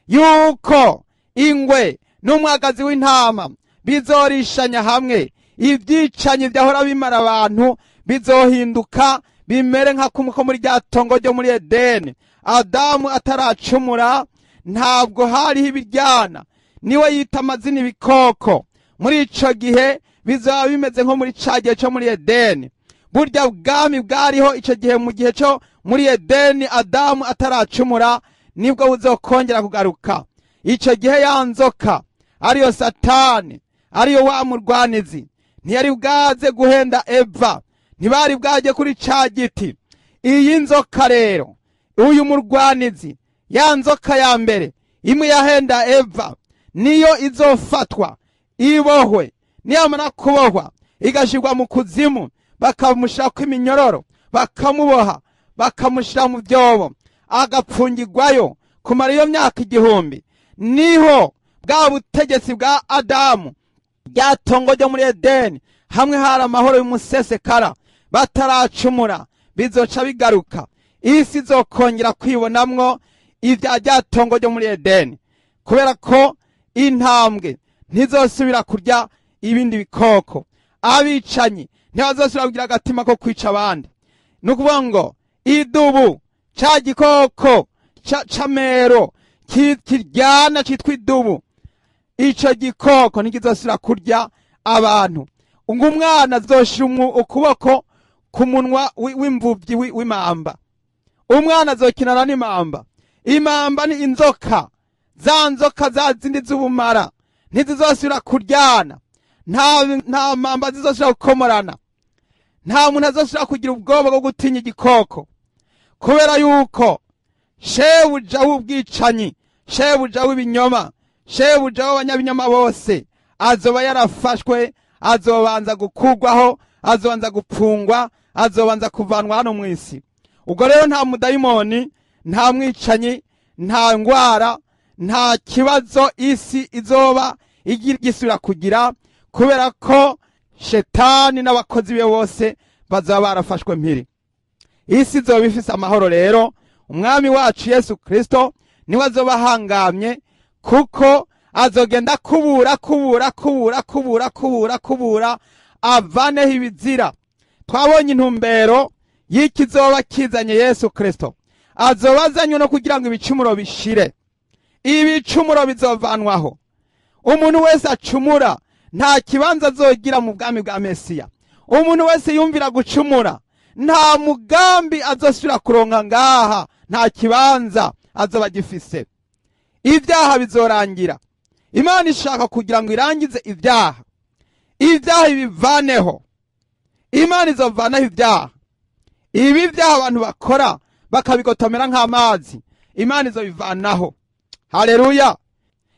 yuko ingwe n'umwagazi w'intama bizorishanya hamwe. Ibyicanyi byahora bimara abantu bizohinduka bimere nka kumwe ko muri rya tongo ryo muri Edeni. Adamu ataracumura ntabwo hariho ibiryana, niwe yita amazina ibikoko. Muri ico gihe bizaba bimeze nko muri ca gihe co muri Edeni. Burya bwami bwariho ico gihe mu gihe co muri Edeni Adamu ataracumura nibwo buzokongera kugaruka. Ico gihe ya nzoka ariyo Satani, ariyo wa murwanizi, ntiyari bwaze guhenda Eva, ntibari bwaje kuri ca giti. Iyi nzoka rero, uyu murwanizi, ya nzoka ya mbere imwe yahenda Eva, niyo izofatwa ibohwe. Niyamara kubohwa igashirwa mu kuzimu, bakamushirako iminyororo, bakamuboha, bakamushira mu byobo, agapfungirwayo kumara iyo myaka 1000. Niho bwa butegetsi bwa Adamu, rya tongo ryo muri Edeni, hamwe hari amahoro y'umusesekara bataracumura, bizoca bigaruka. Isi izokongera kwibonamwo ibya rya tongo ryo muri Edeni, kubera ko intambwe ntizosubira kurya ibindi bikoko, abicanyi ntibazosubira kugira agatima ko kwica abandi. Ni ukuvuga ngo idubu, ca gikoko c'amero kiryana citwa idubu, ico gikoko ntikizosubira kurya abantu. Ngo umwana azoshira ukuboko ku munwa w'imvubyi w'imamba. Umwana azokinana n'imamba. Imamba ni inzoka, za nzoka za zindi z'ubumara, ntizizosubira kuryana. Nta mamba zizosubira gukomorana. Nta muntu azosubira kugira ubwoba bwo gutinya igikoko, kubera yuko shebuja w'ubwicanyi, shebuja w'ibinyoma, shebuja w'abanyabinyoma bose azoba yarafashwe, azobanza gukugwaho, azobanza gupfungwa, azobanza kuvanwa hano mu isi. Ubwo rero nta mudayimoni, nta mwicanyi, nta ngwara, nta kibazo isi izoba igisubira kugira, kubera ko shetani n'abakozi be bose bazaba barafashwe mpiri. Isi izoba ifise amahoro. Rero umwami wacu Yesu Kristo niwe azoba ahangamye, kuko azogenda kubura kubura kubura kubura kubura kubura avaneho ibizira. Twabonye intumbero y'ikizoba kizanye Yesu Kristo. Azoba azanywe no kugira ngo ibicumuro bishire. Ibicumuro bizovanwaho. Umuntu wese acumura nta kibanza azogira mu bwami bwa Mesiya. Umuntu wese yumvira gucumura nta mugambi azosubira kuronka ngaha, nta kibanza azoba agifise. Ibyaha bizorangira. Imana ishaka kugira ngo irangize ibyaha, ibyaha ibivaneho. Imana izovanaho ibyaha. Ibi byaha abantu bakora bakabigotomera nk'amazi, Imana izobivanaho. Haleluya,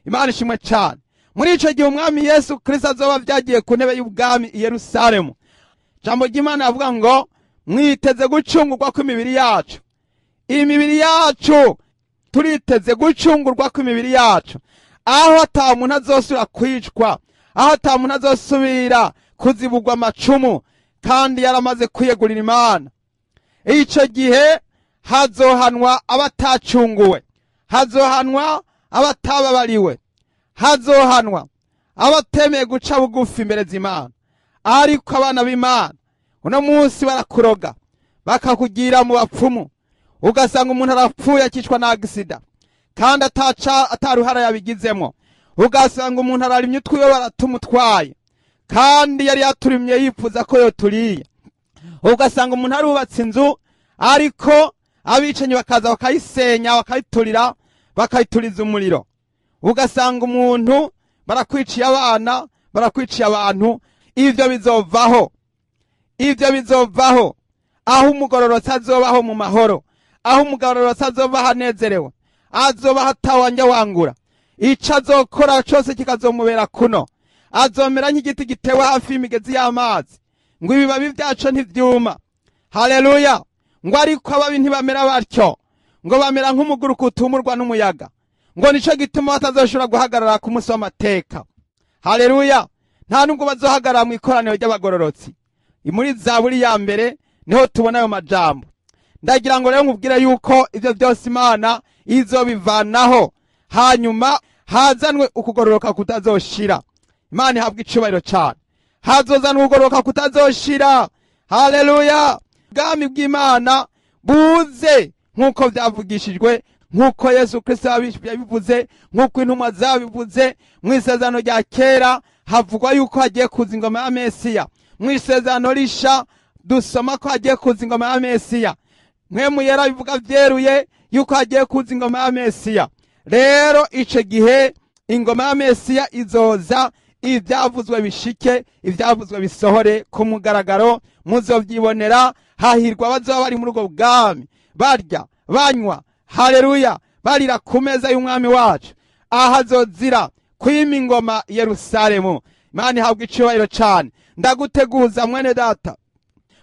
Imana ishimwe cyane. Muri ico gihe umwami Yesu Kristo azoba vyagiye ku ntebe y'ubwami i Yerusalemu. Jambo ry'Imana avuga ngo mwiteze gucungurwa kw'imibiri yacu. Imibiri yacu turiteze gucungurwa kw'imibiri yacu, aho ata muntu azosubira kwicwa, aho ata muntu azosubira kuzibugwa amacumu, kandi yaramaze kwiyegurira Imana. Ico gihe hazohanwa abatacunguwe, hazohanwa abatababariwe, hazohanwa abatemeye guca bugufi imbere z'Imana. Ariko abana b'Imana uno munsi barakuroga, bakakugira mu bapfumu, ugasanga umuntu arapfuye akicwa na agisida kandi ataruhara yabigizemo. Ugasanga umuntu ararimye utwiwe baratumutwaye kandi yari yaturimye yifuza ko yoturiye. Ugasanga umuntu arubatse inzu ariko abicanyi bakaza bakayisenya, bakayiturira, bakayituriza umuriro. Ugasanga umuntu barakwiciye abana, barakwiciye abantu. Ivyo bizovaho, ivyo bizovaho. Aho umugororotsi azobaho mu mahoro, aho umugororotsi azobaho anezerewe, azobaho atawanja wangura. Ico azokora cose kikazomubera kuno. Azomera nk'igiti gitewe hafi y'imigezi y'amazi, ngo ibibabi vyaco ntivyuma. Haleluya. Ngo ariko ababi ntibamera batyo, ngo bamera nk'umuguruko utumurwa n'umuyaga, ngo nico gituma batazoshobora guhagarara ku munsi w'amateka. Haleluya. Nta nubwo bazohagarara mu ikoraniro ry'abagororotsi. Muri Zaburi ya mbere niho tubona ayo majambo. Ndagira ngo rero nkubwire yuko ivyo byose Imana izobivanaho, hanyuma hazanwe ukugororoka kutazoshira. Imana ihabwa icubahiro cyane. Hazozanwa ukugororoka kutazoshira. Haleluya! Ubwami bw'Imana buze nk'uko byavugishijwe, nk'uko Yesu Kristo yabivuze, nk'uko intumwa zabivuze. Mu isezerano rya kera havugwa yuko hagiye kuza ingoma ya Mesiya. Mu isezerano risha dusoma ko hagiye kuza ingoma ya Mesiya. Mpwemu Yera bivuga byeruye yuko hagiye kuza ingoma ya Mesiya. Rero ico gihe ingoma ya Mesiya izoza, ibyavuzwe bishike, ibyavuzwe bisohore ku mugaragaro, muzovyibonera. Hahirwa abazoba bari muri ubwo bwami, barya, banywa, haleluya, barira ku meza y'umwami wacu. Ahazozira kwima ingoma Yerusalemu. Imana ihabwa icubahiro cane. Ndaguteguza mwene data,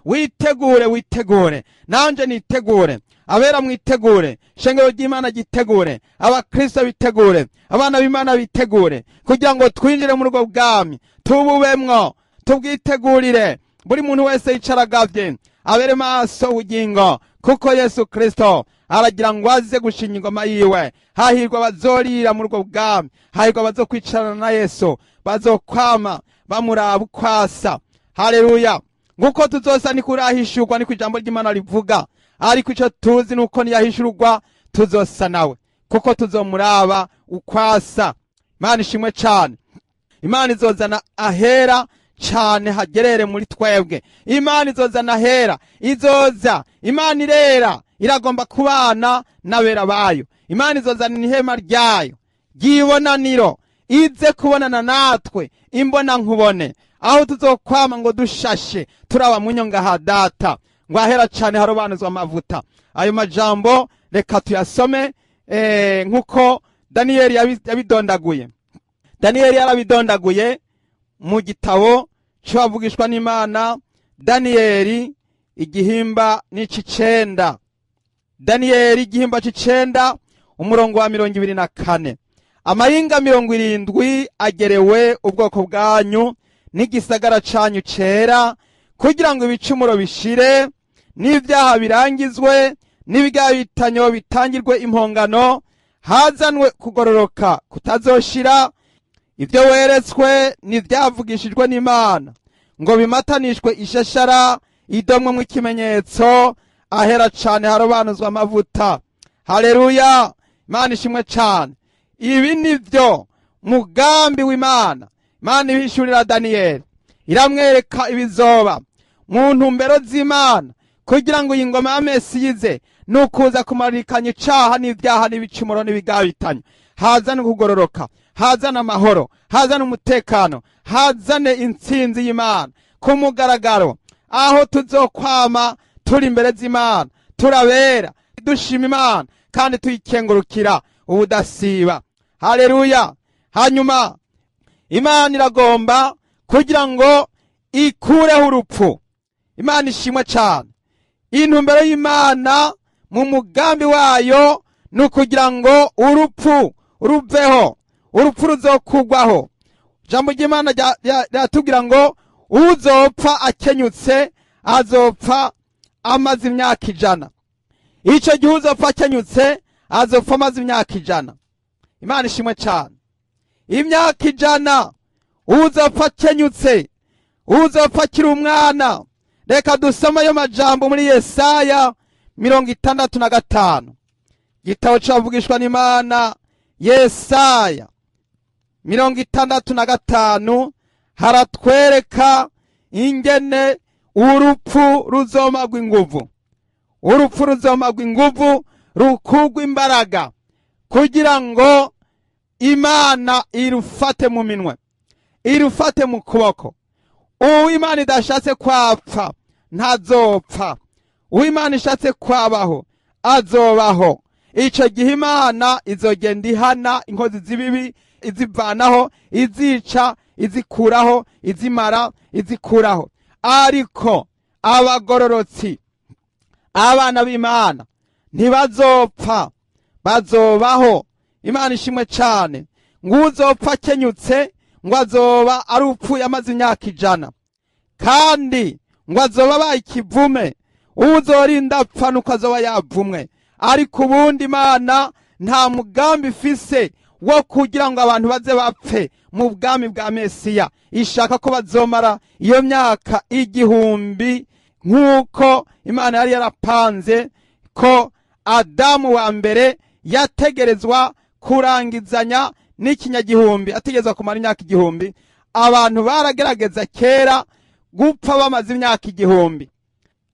witegure, witegure, nanje nitegure, abera mwitegure, shengero ry'Imana gitegure, abakristo bitegure, abana b'Imana bitegure, kugira ngo twinjire muri ubwo bwami, tububemwo, tubwitegurire. Buri muntu wese yicaragavye, abere maso ubugingo, kuko Yesu Kristo aragira ngo aze gushinga ingoma yiwe. Hahirwa abazorira muri ubwo bwami, hahirwa abazokwicarana na Yesu, bazokwama bamuraba uko asa. Haleluya! Nguko tuzosa niko urahishurwa, niko ijambo ry'Imana rivuga. Ariko ico tuzi nuko niyahishurwa tuzosa nawe, kuko tuzomuraba uko asa. Imana ishimwe cane. Imana izozana ahera cane hagerere muri twebwe. Imana izozana ahera, izoza. Imana irera, iragomba kubana n'abera bayo. Imana izozana ihema ryayo ry'ibonaniro, ize kubonana natwe imbona nkubone, aho tuzokwama ngo dushashe turaba munyonga ha data, ngo ahera cane harobanuzwa amavuta. Ayo majambo reka tuyasome nkuko Daniyeli yabidondaguye. Daniyeli yarabidondaguye mu gitabo c'abavugishwa n'Imana, Daniyeli igihimba n'icicenda. Daniyeli igihimba c'icenda umurongo wa 24. Amahinga 70 agerewe ubwoko bwanyu n'igisagara canyu cera, kugira ngo ibicumuro bishire, n'ibyaha birangizwe, n'ibigabitanyo bitangirwe impongano, hazanwe kugororoka kutazoshira. Ibyo weretswe n'ibyavugishijwe n'Imana, ngo bimatanishwe ishashara idomwe mu kimenyetso, ahera cane harobanuzwa amavuta. Haleluya! Imana ishimwe cane. Ibi nivyo mugambi w'Imana. Imana ibishurira Daniyeli, iramwereka ibizoba mu ntumbero z'Imana, kugira ngo iyi ngoma ya Mesiya ize, nukuza kumarikanya icaha n'ibyaha n'ibicumuro n'ibigabitanyo, hazane kugororoka, hazane amahoro, hazane umutekano, hazane intsinzi y'Imana ku mugaragaro, aho tuzokwama turi imbere z'Imana, turabera, dushima Imana kandi tuyikengurukira ubudasiba. Haleluya! Hanyuma Imana iragomba kugira ngo ikureho urupfu. Imana ishimwe cane. Intumbero y'Imana mu mugambi wayo ni ukugira ngo urupfu ruveho, urupfu ruzokugwaho. Ijambo ry'Imana riratubwira ngo uzopfa akenyutse azopfa amaze imyaka 100. Ico gihe uzopfa akenyutse azopfa amaze imyaka 100. Imana ishimwe cane. Imyaka 100 uzopfa akenyutse, uzopfa akiri umwana. Reka dusome ayo majambo muri Yesaya 65. Igitabo c'abavugishwa n'Imana, Yesaya 65, haratwereka ingene urupfu ruzomagwa inguvu. Urupfu ruzomagwa inguvu, rukugwa imbaraga, kugira ngo Imana irufate mu minwe, irufate mu kuboko. Uwo Imana idashatse kwapfa ntazopfa, uwo Imana ishatse kwabaho azobaho. Ico gihe Imana izogenda ihana inkozi z'ibibi, izivanaho, izica, izikuraho, izimara, izikuraho. Ariko abagororotsi, abana b'Imana, ntibazopfa, bazobaho. Imana ishimwe cane. Nguzopfa akenyutse ngo azoba ari upfuye amaze imyaka 100, kandi ngo azoba abaye ikivume. Uzorinda apfa nuko azoba yavumwe. Ariko ubundi Imana nta mugambi ifise wo kugira ngo abantu baze bapfe mu bwami bwa Mesiya. Ishaka ko bazomara iyo myaka 1000 nk'uko Imana yari yarapanze ko Adamu wa mbere yategerezwa kurangizanya n'ikinyagihumbi, ategerezwa kumara imyaka 1000. Abantu baragerageza kera gupfa bamaze imyaka 1000.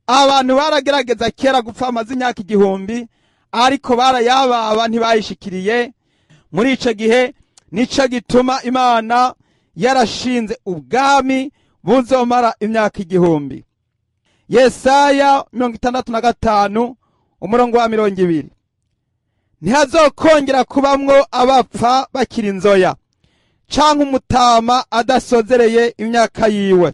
Abantu baragerageza kera gupfa bamaze imyaka 1000, ariko barayababa ntibayishikiriye. Muri ico gihe nico gituma Imana yarashinze ubwami buzomara imyaka 1000. Yesaya 65 umurongo wa 20. Ntihazokongera kubamwo abapfa bakiri inzoya, canke umutama adasozereye imyaka yiwe,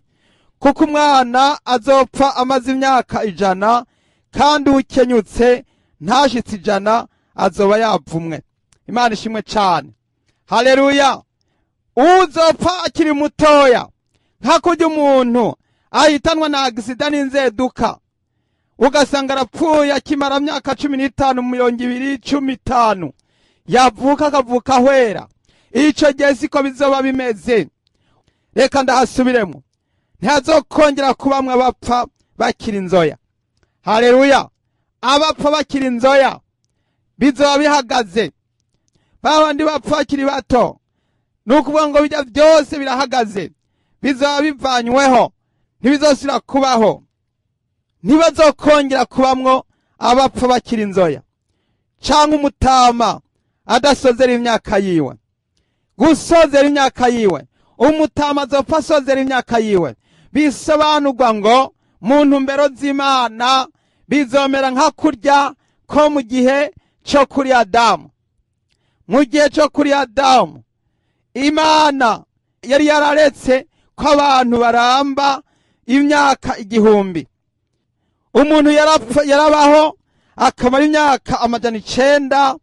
kuko umwana azopfa amaze imyaka 100, kandi ukenyutse ntashitse 100 azoba yavumwe. Imana ishimwe cane. Haleluya. Uzopfa akiri mutoya, nka kurya umuntu ahitanwa na agisida n'inzeduka, ugasanga arapfuye akimara myaka 15, 20, 15, yavuka akavuka ahwera. Ico gihe siko bizoba bimeze. Reka ndahasubiremo. Ntihazokongera kubamwe abapfa bakiri inzoya. Haleluya. Abapfa bakiri inzoya bizoba bihagaze. Babandi bapfa bakiri bato, nukuvuga ngo bijya byose birahagaze, bizoba bivanyweho, ntibizosubira kubaho. Ntibazokongera kubamwo abapfa bakiri inzoya, canke umutama adasozera imyaka yiwe. Gusozera imyaka yiwe, umutama azopfa asozera imyaka yiwe. Bisobanurwa ngo mu ntumbero z'Imana bizomera nka kurya ko mu gihe cyo kuri Adamu. Mu gihe cyo kuri Adamu, Imana yari yararetse ko abantu baramba imyaka 1000. Umuntu yarabaho akamara imyaka 900,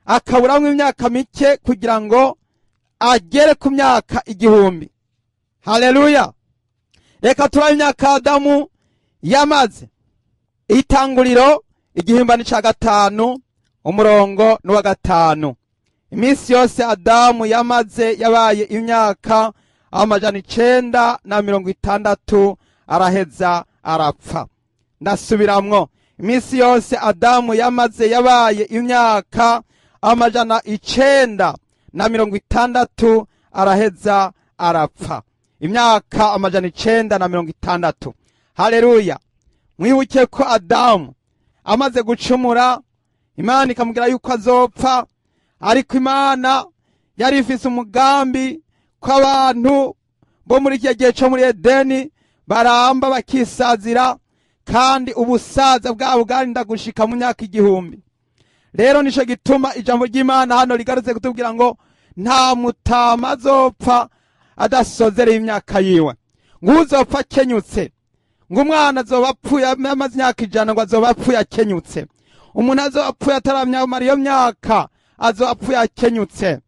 akaburamwo imyaka mike kugira ngo agere ku myaka 1000. Haleluya. Reka turabe imyaka Adamu yamaze. Itanguriro igihimbano ca 5 umurongo n'uwa 5. Iminsi yose Adamu yamaze yabaye imyaka 960, araheza arapfa. Ndasubiramwo, iminsi yose Adamu yamaze yabaye imyaka 960, araheza arapfa. Imyaka 960. Haleluya. Mwibuke ko Adamu amaze gucumura, Imana ikamubwira yuko azopfa, ariko Imana yari ifise umugambi ko abantu bo muri iki gihe cyo muri Edeni baramba bakisazira, kandi ubusaza bwabo bwarinda gushika mu myaka 1000. Rero nico gituma ijambo ry'Imana hano rigarutse kutubwira ngo nta mutama azopfa adasozereye imyaka yiwe, ngo uzopfa akenyutse, ngo umwana azoba apfuye amaze imyaka 100, ngo azoba apfuye akenyutse. Umuntu azoba apfuye ataramara iyo myaka, azoba apfuye akenyutse.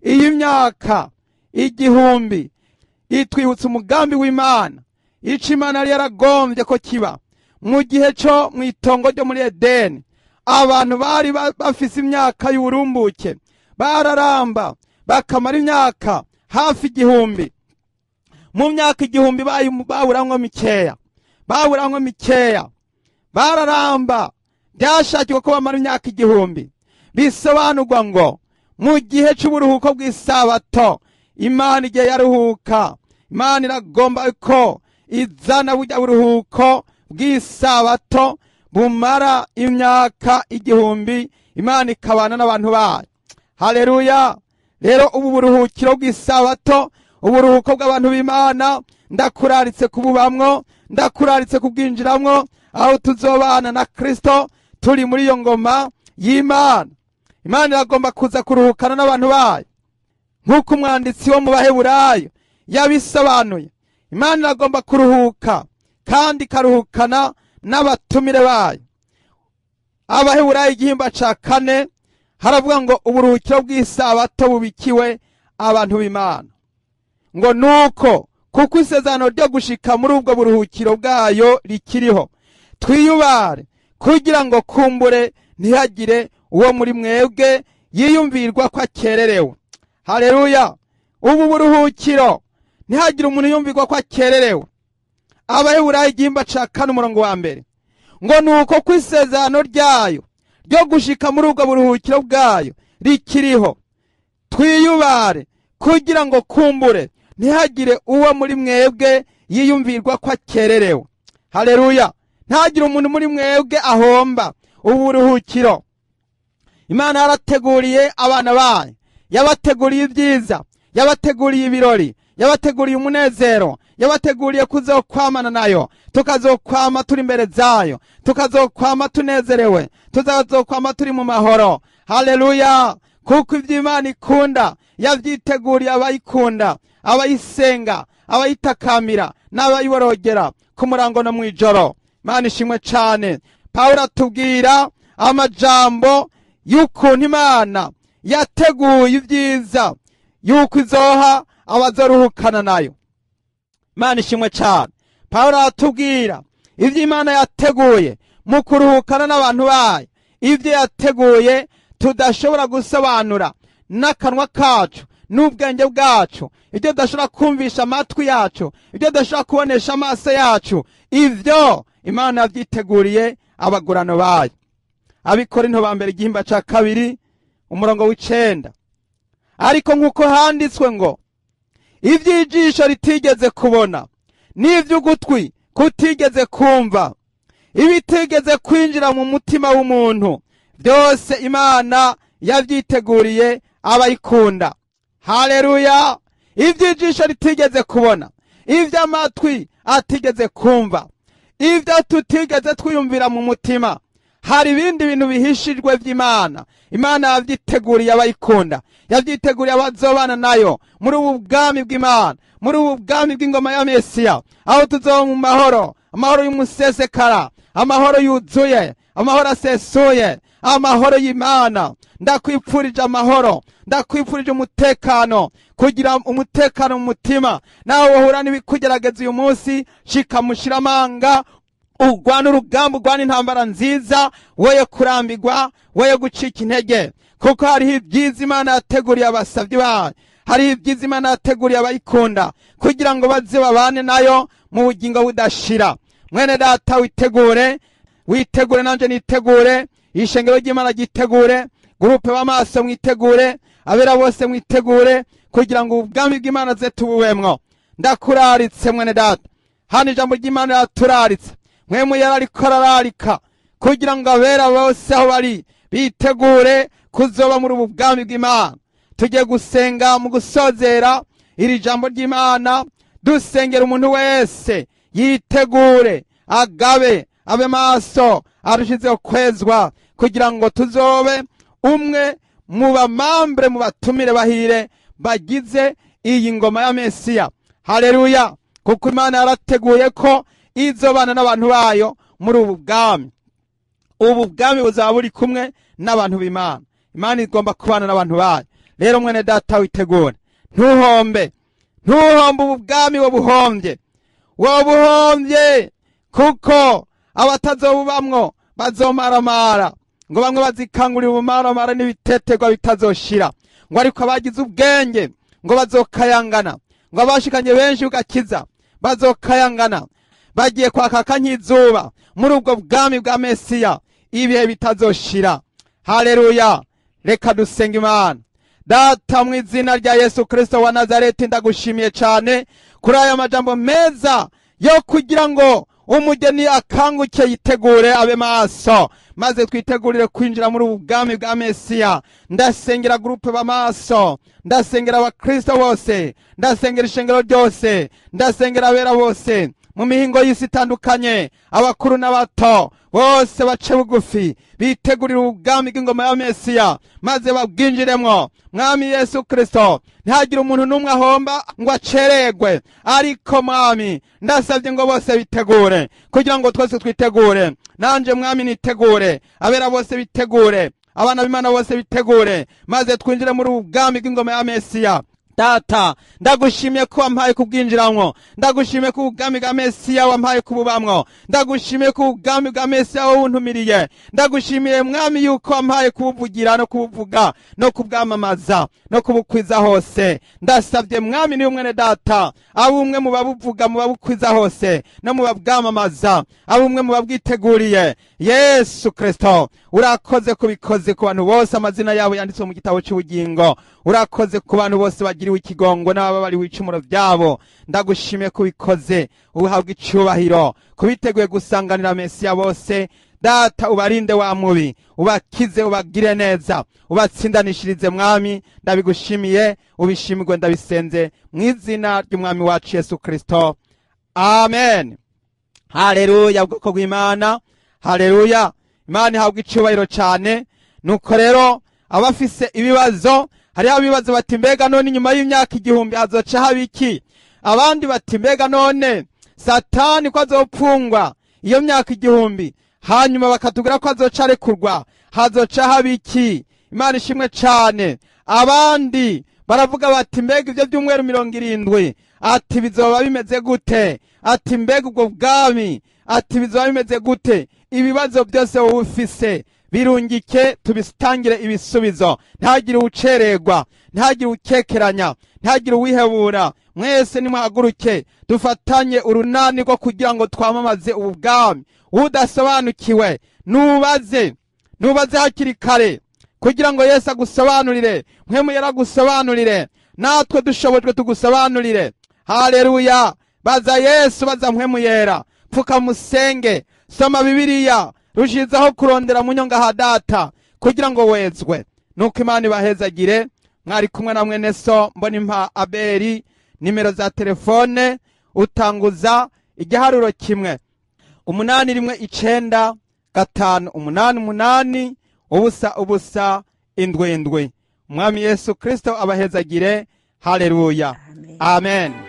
Iyi myaka 1000 itwibutsa umugambi w'Imana, ico Imana yari yaragombye ko kiba mu gihe cyo mu itongo ryo muri Edeni. Abantu bari bafise imyaka y'uburumbuke, bararamba bakamara imyaka hafi 1000. Mu myaka 1000 baburamwo mikeya, baburamwo mikeya, bararamba. Byashakirwa ko bamara imyaka 1000. Bisobanurwa ngo mu gihe cy'uburuhuko bw'isabato, Imana igihe yaruhuka, Imana iragomba ko izana burya buruhuko bw'isabato bumara imyaka 1000, Imana ikabana n'abantu bayo. Haleluya. Rero ubu buruhukiro bw'isabato, uburuhuko bw'abantu b'Imana, ndakuraritse kububamwo, ndakuraritse kubwinjiramwo, aho tuzobana na Kristo turi muri iyo ngoma y'Imana. Imana iragomba kuza kuruhukana n'abantu bayo, nk'uko umwanditsi wo mu Baheburayo yabisobanuye. Imana iragomba kuruhuka kandi ikaruhukana n'abatumire bayo. Abaheburayo igihimba ca 4 haravuga ngo uburuhukiro bw'isabato bubikiwe abantu b'Imana, ngo nuko kuko isezerano ryo gushika muri ubwo buruhukiro bwayo rikiriho, twiyubare kugira ngo kumbure ntihagire uwo muri mwebwe yiyumvirwa ko akererewe. Haleluya! Ubu buruhukiro ntihagire umuntu yumvirwa ko akererewe. Abaheburayo igihimba ca 4 umurongo wa 1 ngo nuko kwisezerano ryayo ryo gushika muri ubwo buruhukiro bwayo rikiriho, twiyubare kugira ngo kumbure ntihagire uwo muri mwebwe yiyumvirwa ko akererewe. Haleluya! Ntihagire umuntu muri mwebwe ahomba uburuhukiro. Imana yarateguriye abana bayo, yabateguriye ibyiza, yabateguriye ibirori, yabateguriye umunezero, yabateguriye kuzokwamana nayo, tukazokwama turi imbere zayo, tukazokwama tunezerewe, tukazokwama turi mu mahoro. Haleluya! Kuko ibyo Imana ikunda yavyiteguriye abayikunda, abayisenga, abayitakamira n'abayiborogera ku murango no mwijoro. Imana ishimwe cane. Pawulo atubwira amajambo y'ukuntu Imana yateguye ibyiza yuko izoha abazoruhukana nayo. Imana ishimwe cane. Pawulo atubwira ivyo Imana yateguye mu kuruhukana n'abantu bayo, ivyo yateguye tudashobora gusobanura n'akanwa kacu n'ubwenge bwacu, ibyo tudashobora kumvisha amatwi yacu, ibyo tudashobora kubonesha amaso yacu, ivyo Imana yavyiteguriye abagurano bayo. Abikorinto ba mbere igihimba ca 2 umurongo w'9. Ariko nkuko handitswe ngo ivy'ijisho ritigeze kubona n'ivy'ugutwi kutigeze kumva, ibitigeze kwinjira mu mutima w'umuntu, byose Imana yavyiteguriye abayikunda. Haleluya! Ivy'ijisho ritigeze kubona, ivy'amatwi atigeze kumva, ivyo tutigeze twiyumvira mu mutima, hari ibindi bintu bihishijwe vy'Imana. Imana yavyiteguriye abayikunda, yavyiteguriye abazobana nayo muri ubu bwami bw'Imana, muri ubu bwami bw'ingoma ya Mesiya, aho tuzoba mu mahoro, amahoro y'umusesekara, amahoro yuzuye, amahoro asesuye, amahoro y'Imana. Ndakwipfurije amahoro, ndakwipfurije umutekano, kugira umutekano mu mutima. Nawe wohura n'ibikugerageza uyu munsi, shika mushiramanga, urwana urugamba, urwana intambara nziza, woye kurambirwa, woye gucika intege, kuko hariho ibyiza Imana yateguriye abasavyi bayo, hariho ibyiza Imana yateguriye abayikunda, kugira ngo baze babane nayo mu bugingo budashira. Mwene data witegure, witegure nanje nitegure, ishengero ry'Imana ryitegure, gurupe b'amaso mwitegure, abera bose mwitegure, kugira ngo ubwami bw'Imana ze tububemwo. Ndakuraritse mwene data, hano ijambo ry'Imana riraturaritse. Mwemu yarariko arararika kugira ngo abera bose aho bari bitegure kuzoba muri ubu bwami bw'Imana. Tugiye gusenga mu gusozera iri jambo ry'Imana, dusengera umuntu wese yitegure, agabe, abe maso, arushizeho kwezwa, kugira ngo tuzobe umwe mu bamambre, mu batumire bahire bagize iyi ngoma ya Mesiya. Haleluya! Kuko Imana yarateguye ko izobana n'abantu bayo muri ubu bwami. Ubu bwami buzaba buri kumwe n'abantu b'Imana. Imana igomba kubana n'abantu bayo. Rero mwene data witegure, ntuhombe, ntuhombe ubu bwami wobuhombye, wobuhombye, kuko abatazobubamwo bazomaramara, ngo bamwe bazikangurira ubumaramara n'ibitetegwa bitazoshira, ngo ariko abagize ubwenge ngo bazokayangana, ngo abashikanye benshi ugakiza bazokayangana, bagiye kwakaka nk'izuba muri ubwo bwami bwa Mesiya ibihe bitazoshira. Haleluya! Reka dusenge Imana. Data, mu izina rya Yesu Kristo wa Nazareti, ndagushimiye cyane kuri aya majambo meza yo kugira ngo umugeni akanguke, yitegure, abe maso, maze twitegurire kwinjira muri ubu bwami bwa Mesiya. Ndasengera gurupe b'amaso, ndasengera abakristo bose, ndasengera ishengero ryose, ndasengera abera bose mu mihingo y'isi itandukanye, abakuru n'abato bose bace bugufi, bitegurire ubwami bw'ingoma ya Mesiya, maze babwinjiremwo. Mwami Yesu Kristo, ntihagire umuntu n'umwe ahomba ngo acererwe, ariko Mwami ndasabye ngo bose bitegure, kugira ngo twese twitegure. Nanje Mwami nitegure, abera bose bitegure, abana b'Imana bose bitegure, maze twinjire muri ubu bwami bw'ingoma ya Mesiya. Data, ndagushimiye ko wampaye kubwinjiramwo, ndagushimiye ko ubwami bwa Mesiya wampaye kububamwo, ndagushimiye ko ubwami bwa Mesiya wawuntumiriye, ndagushimiye Mwami yuko wampaye kubuvugira no kubuvuga no kubwamamaza no kubukwiza hose. Ndasabye Mwami ni umwene data, abo umwe mu babuvuga, mu babukwiza hose no mu babwamamaza, abo umwe mu babwiteguriye. Yesu Kristo, urakoze kubikoze ku bantu bose amazina yabo yanditswe mu gitabo cy'ubugingo. Urakoze ku bantu bose bagiriwe ikigongo n'abababariwe ibicumuro byabo. Ndagushimiye kubikoze, uhabwa icyubahiro kubiteguye gusanganira Mesiya bose. Data, ubarinde wa mubi, ubakize, ubagire neza, ubatsindanishirize Mwami. Ndabigushimiye, ubishimirwe, ndabisenze mu izina ry'Umwami wacu Yesu Kristo, amen. Haleluya, bwoko bw'Imana, haleluya. Imana ihabwa icyubahiro cyane. Nuko rero abafise ibibazo, hariho abibazo bati mbega none inyuma y'imyaka 1000 hazoca haba iki? Abandi bati mbega none Satani ko azopfungwa iyo myaka 1000, hanyuma bakatubwira ko azoca arekurwa, hazoca haba iki? Imana ishimwe cyane. Abandi baravuga bati mbega ibyo byumweru 70 ati bizoba bimeze gute? Ati mbega ubwo bwami ati bizoba bimeze gute? Ibibazo byose wowe ufise birungike, tubitangire ibisubizo. Ntagire ucererwa, ntagire ukekeranya, ntagire uwihebura. Mwese nimuhaguruke dufatanye urunani rwo kugira ngo twamamaze ubu bwami. Udasobanukiwe nubaze, nubaze hakiri kare kugira ngo Yesu agusobanurire, Mpwemu yaragusobanurire, natwe dushobojwe tugusobanurire. Haleluya. Baza Yesu, baza Mpwemu Yera, pfuka musenge, soma Bibiliya, rushizaho kurondera munyonga ha data kugira ngo wezwe. Nuko Imana ibahezagire. Mwari kumwe na mwene so Mbonimpa Abeli. Nimero za telefone utanguza igiharuro 1 8 1 9 5 8 8 0 0 7 7. Umwami Yesu Kristo abahezagire. Haleluya, amen.